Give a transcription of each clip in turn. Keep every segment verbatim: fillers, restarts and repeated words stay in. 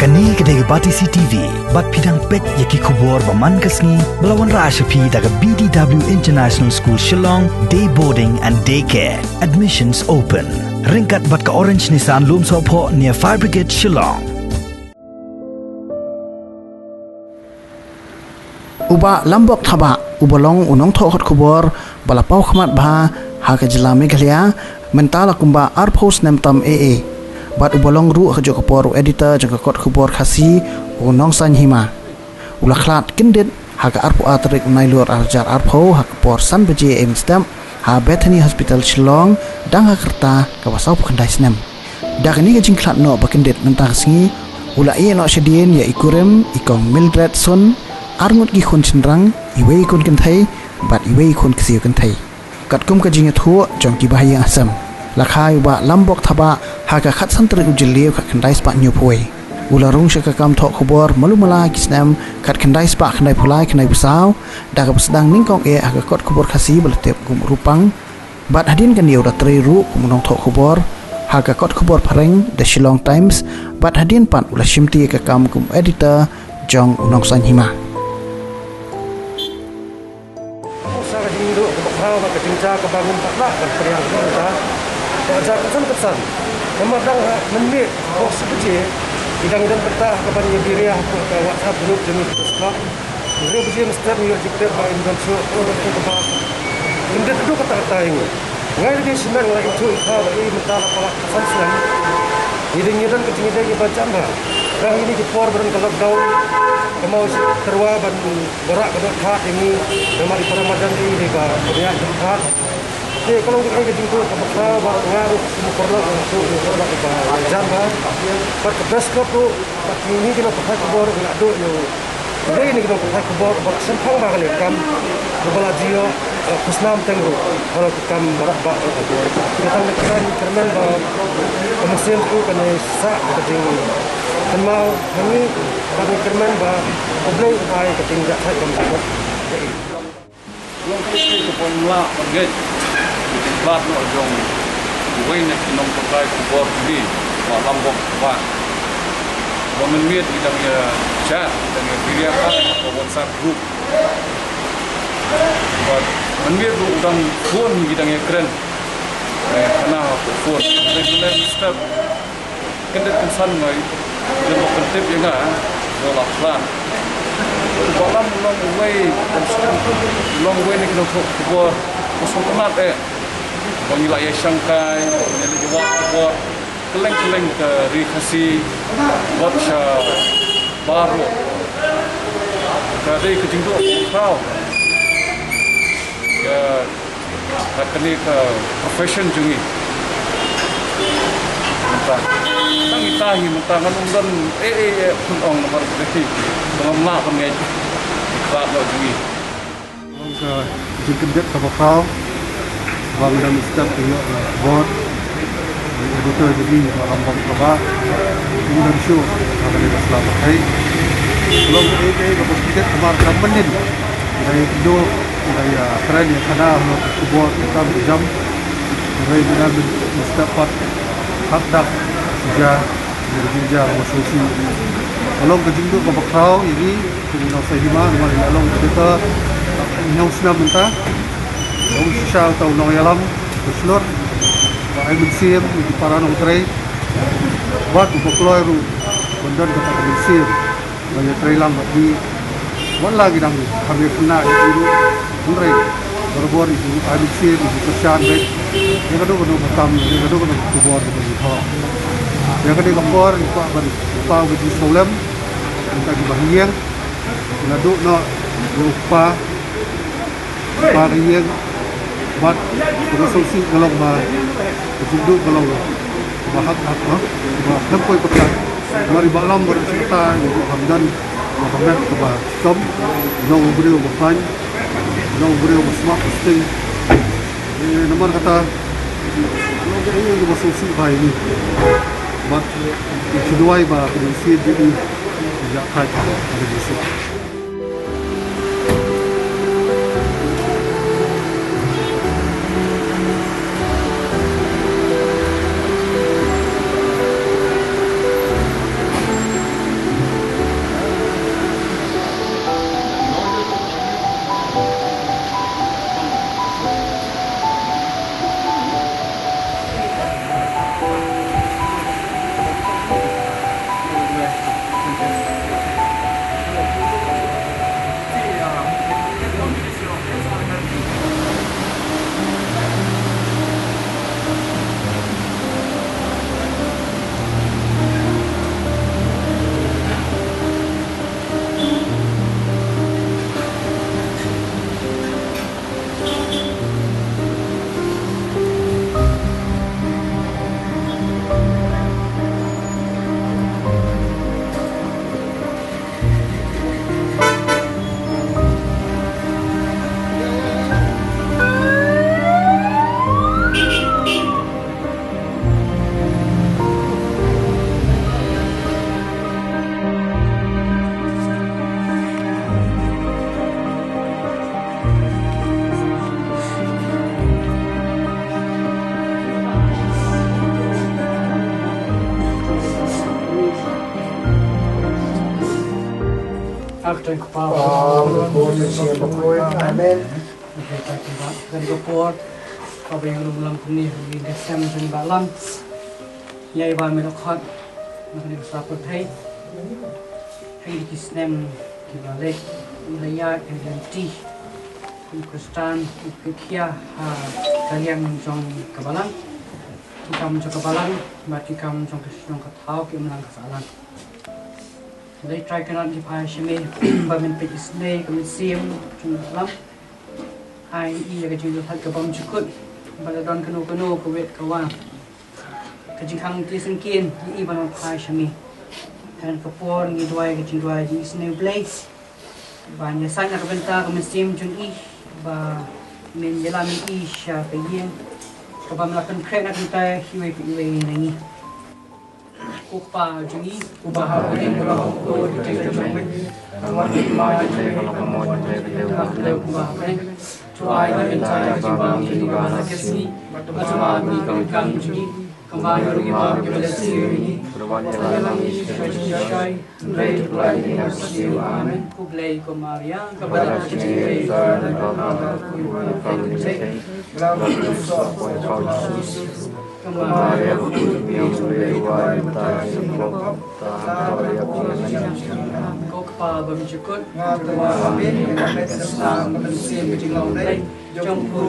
Kane ka dei ka Batesi T V, bad phi dang peit ïa ki khubor ba man ka sngi, ba la wanrah sha phi da ka B D W International School Shillong, Day Boarding and Day Care. Admissions open. Ryngkat bad ka Orange Nissan Lumsohphoh near Fire Brigade Shillong. U Bah Lambok Thabah, uba long u nongthoh kot khubor ba la paw khmat bha ha ka jylla Meghalaya, mynta la kumba arphew snem tam eh eh. Bad uba long ruh ha ka juh ka por u editor jong ka kot khubor Khasi, u Nongsaiñ Hima, u la khlad kyndit ha ka arphew ar tarik u Nailur ar hajar arphew ha ka por san baje mynstep ha Bethany Hospital Shillong, dang ha ka rta kaba sawphew khyndai snem. Da kane ka jingkhlad noh ba kyndit mynta ka sngi, u la ïeh noh shadien ïa i kurim, i Kong Mildred Sun, arngut ki khun shynrang, iwei i khun kynthei bad iwei i khun ksiew kynthei. Katkum ka jingïathuh jong ki bahaïing hasem, la kha ïa u Bah Lambok Thabah ha ka khatsan tarik u Jylliew khatkhyndai spah hynñiewphew wei. U la rung sha ka kam thoh khubor malu mala ki snem khatkhyndai spah khyndaiphew lai khyndaiphew saw, da kaba sdang nyngkong eh ha ka kot khubor Khasi ba la tip kum u Rupang. Bad hadien kane u la trei ruh kum u nongthoh khubor ha ka kot khubor phareng The Shillong Times, bad hadien pat u la shimti ïa ka kam kum editor jong u Nongsaiñ Hima. Sa ka jingduh kaba khraw bad ka jingjia kaba ngim pat lah ban pdiang ka jingduh. Ka jia kynsan kynsan. Namar dang ha mynmiet hapoh shi baje, i dang i don kata ha kaban ïa biria hapoh ka WhatsApp group jong ngi, ka Skype. Hynriew baje mynstep ngi ïoh jingtip ba i don shuh, ka don kaba kyndit haduh katta katta ïa ngi. Nga lade shimet nga la ithuh i kha ba i mynta la palat khatsan snem. Ngi dang ïa don ka jingïadei iba jam bha. Dang ïa kine ki por ba don ka lockdown, ka mawshynrang tyrwa ban wanrah ka dohkha ïa ngi namar i para madan i dei ba pynïaid dohkha. Te ka long kaei ka jingduh kaba khraw ba nga ruh kum u paralok nga ithuh ïa ka dohkha iba jam bha. Bad ka bioskop ruh, bad kine ki nongpathai khubor ruh nga la duh ïa u Dei ne ki nongpathai khubor ba la shemphang bha kane ka kam, ba la jia, eh, khusnam teng ruh halor ki kam ba la bah ruh. Ki tang ne ki tang kyrmen ba ka mynsiem ruh kane sah ka jingkynmaw ha ngi, ka jingkyrmen ba U Blei un ai ka jingjahthait kam jingmut. Long kaei kaei kaba ym lah ban ngeit ka jingkhlad noh jong uwei na ki nongpathai khubor jong ngi, Bah Lambok Thabah. Ba mynmiet ngi dang ïa chat, ngi dang ïa biria ha ka WhatsApp group. Bad mynmiet ruh u dang phone ngi dang ïa kren, eh, khana ha ka phone. Mynne mynstep kyndit kynsan ngi, ïa ba pyntip ïa nga, ïa la khlad. Bah Lam u long uwei, u long uwei na ki nongthoh khubor ba sngewtynnat eh. Ba ngi la ïa shangkai, ba ngi la ïa wad khubor kylleng kylleng ka ri Khasi bad shabar ruh. Ka dei ka jingduh khraw. Ka Ha kane ka profession jong ngi. Mynta. Tang ita hi mynta ngan ym don eh eh eh pynong namar ka dei. Ba ngam lah ban ngeit. Ka khlad noh jong ngi. Long ka jingkyndit kaba khraw. Ba ngi dang step ïa ka board. Editor jong ngi Bah Lambok Thabah. Ngi dang shuh ha kane ka sla pyrthei. Long kaei kaei kaba kyndit namar ka mynnin. Ngi dang ïa kynduh, ngi dang ïa kren ïa khana halor ka khubor ka kam ka jam. Hynrei ngi dang mynstep pat hap dak shisha ïa ka jingjia kaba sngewsih. Ka long ka jingduh kaba khraw ïa ngi kum u Nongsaiñ Hima namar ngi la long ka dei ka hynñiew snem mynta. Long shisha uta u nongïalam ba shlur, ba ai mynsiem ïa ki para nongtrei. Bad uba kloi ruh ban don kata ka mynsiem ban ïatreilang bad ngi. Wat la ngi dang kham ïa khynnah ïa ki ruh, hynrei barabor ngi ai mynsiem, ngi kyrshan beit ïa kano kano ka kam, ïa kano kano ka khubor kaba ngi thoh. Ïa kane ka por ngi kwah ban paw ka jingsngewlem na kita kiba ha ïing. Naduh noh ïa u kpa, kpa ka ïing, bad kaba sngewsih ka long ba ka jingduh ka long ba hak hak, ha, ba khlem poi pyrthei. Namar i Bah Lam ba sngewthuh ïa u Bah Hamdan, ba ka met kaba shitom, u long u briew ba khlaiñ, u long u briew ba smat ba sting. Eh, namar kata ka long kaei kaei kaba sngewsih bha ïa ngi. Bad ngi sngewduwai ba ka jingshisha jong ngi ka jia thait ha ka jingshisha. Ka kyrteng u Kpa, u Khun bad u Mynsiem Bakhuid. Amen. Ka dei ka por kaba ïalum lam kumne, ngi da snem jong Bah Lam. Ïa i ba me dkhot na kane ka sla pyrthei. Hynrei ki snem kiba leit, ngi la ïaid, ngi la lynti kum u Khristan, u paidbah ha ka liang jong ka Balang. Ki kam jong ka Balang bad ki kam jong ka shnong ka thaw ki ym nang ka sahlang. Lei Trai Kynrad ngi phai sha me ba men peit isynei ka mynsiem jong Bah Lam. Ai ïa ka jingïaid ka bymjukut ba la don kano kano ka wei ka wei. Ka jingkhang ki syngkien ïa i ba la phai sha me. Kane ka por ngi duwai ka jingduwai jong i Blei. Ba ngi ïasaid na ka bynta ka mynsiem jong i ba men ïalam ïa i sha ka ïing kaba me la pynkhreh na ka bynta iwei pa iwei na ngi. Ko Kpa jong ngi uba ha bneng, ka long ha ka kyrteng jong me. Ka mon jong me, ka long ka mon jong me, ka dei uba ha bneng. To ai ïa ngi mynta ïa ka jingbam jong ngi ba ngi hap ïa ka sngi. Bad to ai ïa ngi ka kam jong ngi. Kumba ngi ruh ngi bam ïa kiba leh sniew ïa ngi. Bad to ai ïa ngi sha ka jingshai. Hynrei to pynlait ïa ngi na ka sniew. Amen. Khublei ko Maria, kaba dap da ka jingkyrkhu, ko Kpa bymjukut, nga tyrwa ha me, nga met ka snam ka mynsiem ka jinglong Blei jong u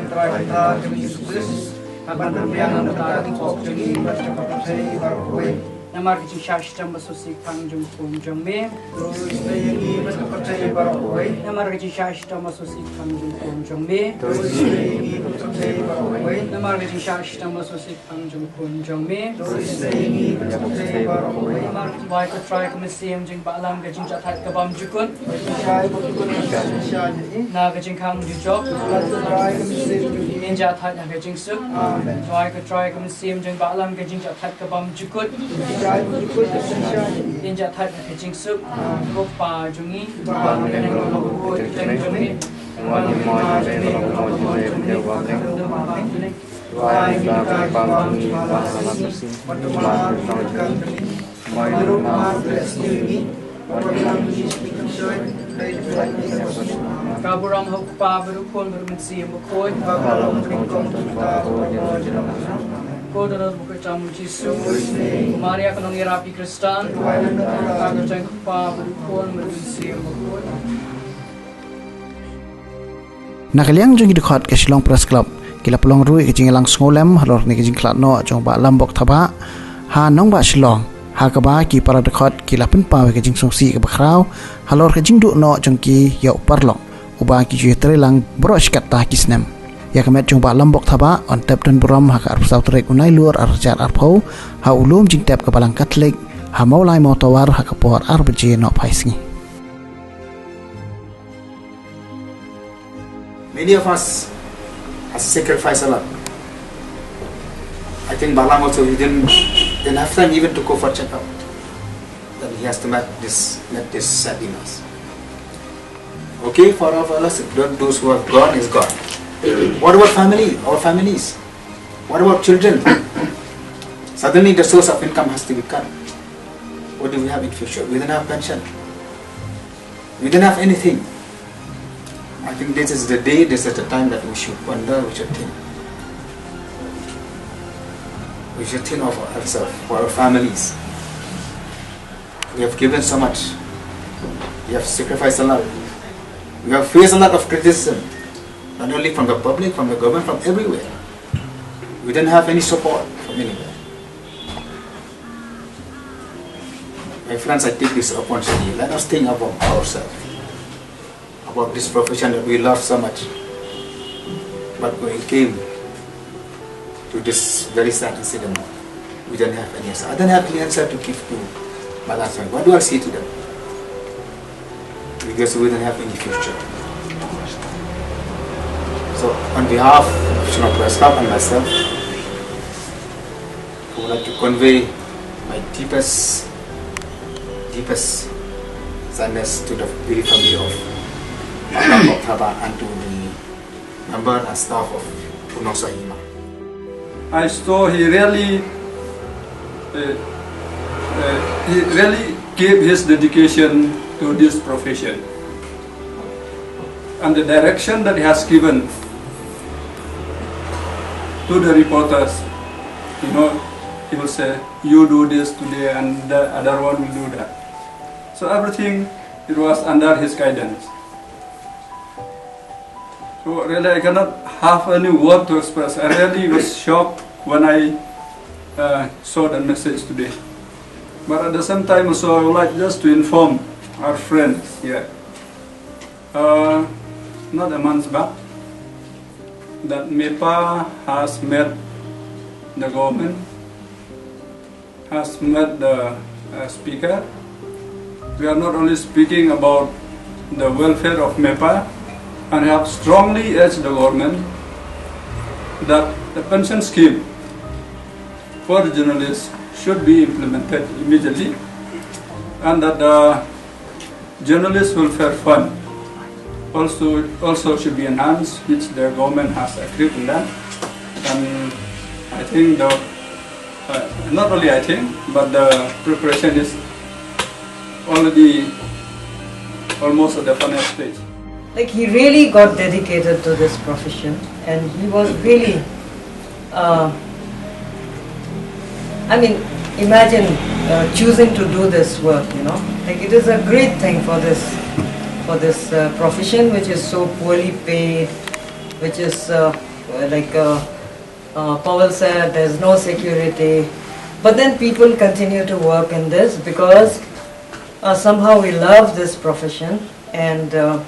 Trai Kynrad jong ngi Jisu Khrist, ha ka ban pynbiang na ka bynta ka pop jong ngi bad jong ka pyrthei baroh kawei. Namar ka jingshah shitom ba sngewsih kphang jong u Khun jong me. To ïoh ïa ngi bad ka pyrthei baroh kawei. Namar ka jingshah shitom ba sngewsih kphang jong u Khun jong me. To ïoh ïa ngi bad ka pyrthei baroh kawei. Namar ka jingshah shitom ba sngewsih kphang jong u Khun jong me. To ïoh ïa ngi bad ka pyrthei baroh kawei. Namar ka jingduwai ko Trai ka mynsiem jong Bah Lam ka jingjahthait ka bymjukut. Ka jingshai bymjukut ka jingshai ïa ngi. Na ka jingkhang jujok. Bad to Trai ka mynsiem jong ngi. Ngin jahthait ha ka jingsuk. Amen. Duwai ko Trai ka mynsiem jong Bah Lam ka jingjahthait ka bymjukut. Ka jingshai bymjukut ka jingshai ïa ngi. Ngin jahthait ha ka jingsuk. Amen. Ko Kpa jong ngi. Kpa jong ngi. Kyrteng jong me. Wan ïa ka mon jong me, ka long ka mon jong me, ka dei uba ha bneng. To ai ïa ngi mynta ka jingkyrkhu jong ngi ba ngi hap ïa ka sngi. Bad to ai ïa ngi ka kam jong ngi. Ka burom ha u Kpa bad u Khun bad u Mynsiem Bakhuid. Ko Dohnud Bakhuid u Jisu. Ko Maria ka nongïarap ïa ki Khristan. Ka kyrteng u Kpa bad u Khun bad u Mynsiem Bakhuid. Na ka liang jong ki dkhot ka Shillong Press Club ki la pynlong ruh ka jingïalang sngewlem halor kane ka jingkhlad noh jong Bah Lambok Thabah ha nongbah Shillong, ha kaba ki para dkhot ki la pynpaw ïa ka jingsngewsih kaba khraw halor ka jingduh noh jong ki ïa u paralok uba ki ju ïatreilang baroh shi katta ki snem. Ïa ka met jong Bah Lambok Thabah yn tep don burom ha ka arphew saw tarik u Nailur arhajar arphew ha u lum jingtep ka Balang Katholik ha Mawlai Mawtawar ha ka por ar baje nohphai sngi. Many of us has sacrificed a lot. I think Bah Lam also, he didn't, didn't have time even to go for checkup. Then he has to meet this, meet this sadly loss. Okay, for all of us, tho- those who have gone is gone. What about family? Our families? What about children? Suddenly the source of income has to be cut. What do we have in future? We don't have pension. We don't have anything. I think this is the day, this is the time that we should wonder, we should think. We should think of ourselves, for our families. We have given so much. We have sacrificed a lot. We have faced a lot of criticism, not only from the public, from the government, from everywhere. We didn't have any support from anywhere. My friends, I take this opportunity. Let us think about ourselves, about this profession that we love so much. But when it came to this very sad incident, we don't have any answer. I don't have any answer to give to my last friend. What do I say to them? Because we don't have any future. So, on behalf of Shillong Press Club and myself, I would like to convey my deepest, deepest sadness to the bereaved family of Madam Bok Thabah and to the member and staff of Punong Sahima. I saw he really, uh, uh, he really gave his dedication to this profession. And the direction that he has given to the reporters, you know, he will say, "You do this today and the other one will do that." So everything, it was under his guidance. So really, I cannot have any word to express. I really was shocked when I uh, saw the message today. But at the same time, also, I would like just to inform our friends here. Uh, not a month back, that MEPA has met the government, has met the uh, speaker. We are not only speaking about the welfare of MEPA and have strongly urged the government that the pension scheme for the journalists should be implemented immediately, and that the Journalist Welfare Fund also, also should be enhanced, which the government has agreed on that. And I think the, uh, not only I think, but the preparation is already almost at the final stage. Like, he really got dedicated to this profession, and he was really, uh, I mean, imagine uh, choosing to do this work, you know. Like, it is a great thing for this, for this uh, profession, which is so poorly paid, which is uh, like uh, uh, Powell said, there's no security. But then people continue to work in this because uh, somehow we love this profession, and uh,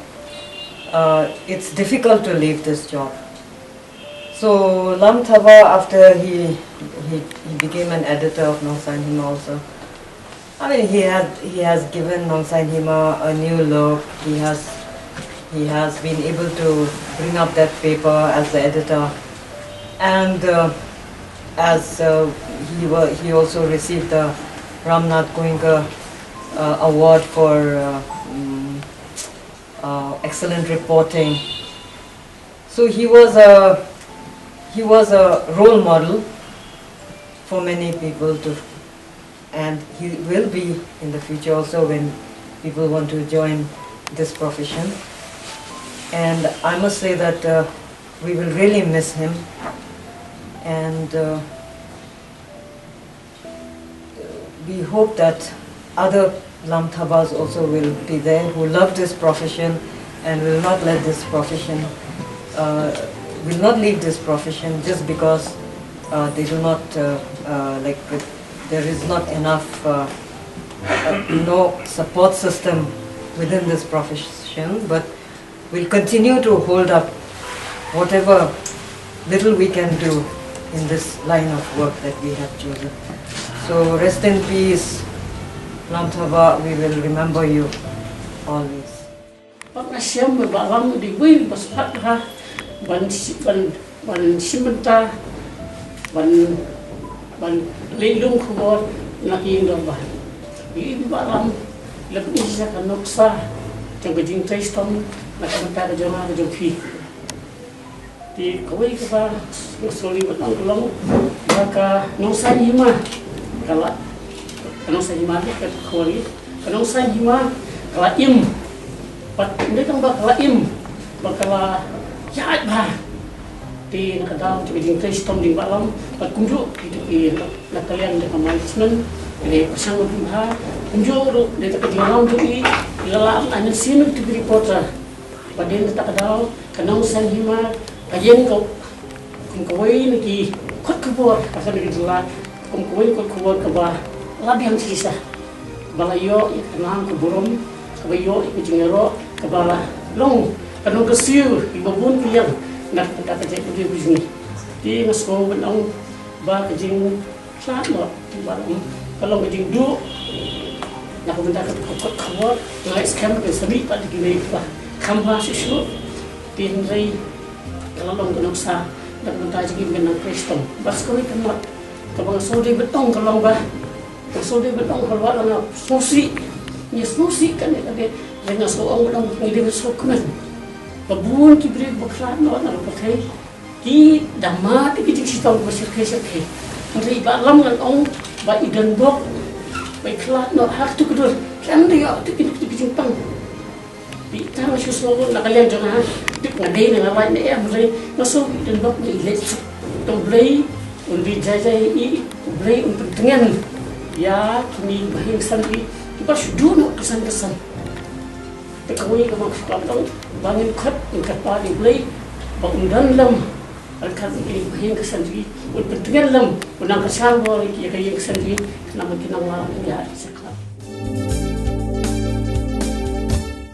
uh, it's difficult to leave this job. So Lam Thaba, after he, he, he became an editor of Nongsan Hima also, I mean, he had, he has given Nongsan Hima a new look. He has, he has been able to bring up that paper as the editor, and uh, as uh, he, wa- he also received the Ramnath Goenka uh, Award for uh, mm, uh, excellent reporting. So he was a, he was a role model for many people to, and he will be in the future also when people want to join this profession. And I must say that uh, we will really miss him, and uh, we hope that other Lam Thabas also will be there who love this profession and will not let this profession, uh, will not leave this profession just because uh, they do not, uh, uh, like, uh, there is not enough, uh, uh, no support system within this profession, but we'll continue to hold up whatever little we can do in this line of work that we have chosen. So rest in peace, Lam Thaba, we will remember you always. Pat na siam ba lam di wei ba spat ha ban si ban ban simenta ban ban lelung khubor na ki dong ba. Di ba lam lep ni sa ka noksa jong ka jingtai stom na ka mata ka jong ka jong phi. Ti kawei kaba suli ba tang long ba ka nongsan hima ka la ka nongsan hima ka kawei ka nongsan hima ka la im. Pat ne tang ba ka la im ba ka la yaid ba ti na ka dau ti ka jingtai stom ding ba lam pat kumjuh ki tu ki na ka liang de ka management de ka sang ba kumjuh ru de ka jinglam tu i la la an an sinu tu ki reporter. Ba dien kata ka daw ka nongsan hima ka ïeng ka kum kawei na ki kot khubor ka san ki jylla kum kawei kot khubor kaba la biang shisha ba la ïoh ïa ka nang ka burom kaba ïoh ïa ka jingïaroh kaba la long ka nong ka siew ïa ba bun ka ïeng na kata ka jait ka jingïaroh. Te nga sngew ban ong ba ka jing Sat noh, ba long ka long ka jingduh. Na ka bynta ka kot khubor nga ai skhem ka sami pat ki nei ba kham ba shu shu. Tin rei ka long ka nongsa na ka bynta jingim ka nang Kriston. Bas kawei ka mot kaba nga shu dei ba tong ka long ba nga shu dei ba tong ka long ba nga shu si. Nga shu si ka ne ka dei nga shu ong ba long ngi dei ba shu kmen. Ba bun ki briew ba khlad noh na ka pyrthei. Ki da mad ïa ki jingshitom ba shyrkhei shyrkhei. Hynrei ba lam ngan ong ba i don bok ba i khlad noh ha katu ka dur. Em de ïoh te kin ki jingpang. Pi ta nga shu sngew na ka liang jong nga, tip nga dei na nga bai na em re, nga sngew ki don bok ni leit suk. Tong Blei un bi jai jai i, Blei un pyntngen ïa kini ba hiang san ri, ki ba shu du no ka san ka san. Te kawei ka ma ka dong ba ngin khot un kata ni Blei ba un don lem. Al ka ni ba hiang ka san ri un pyntngen lem, un nang ka san bo ri ki ka hiang ka san ri, ka nam ki nang la ïa.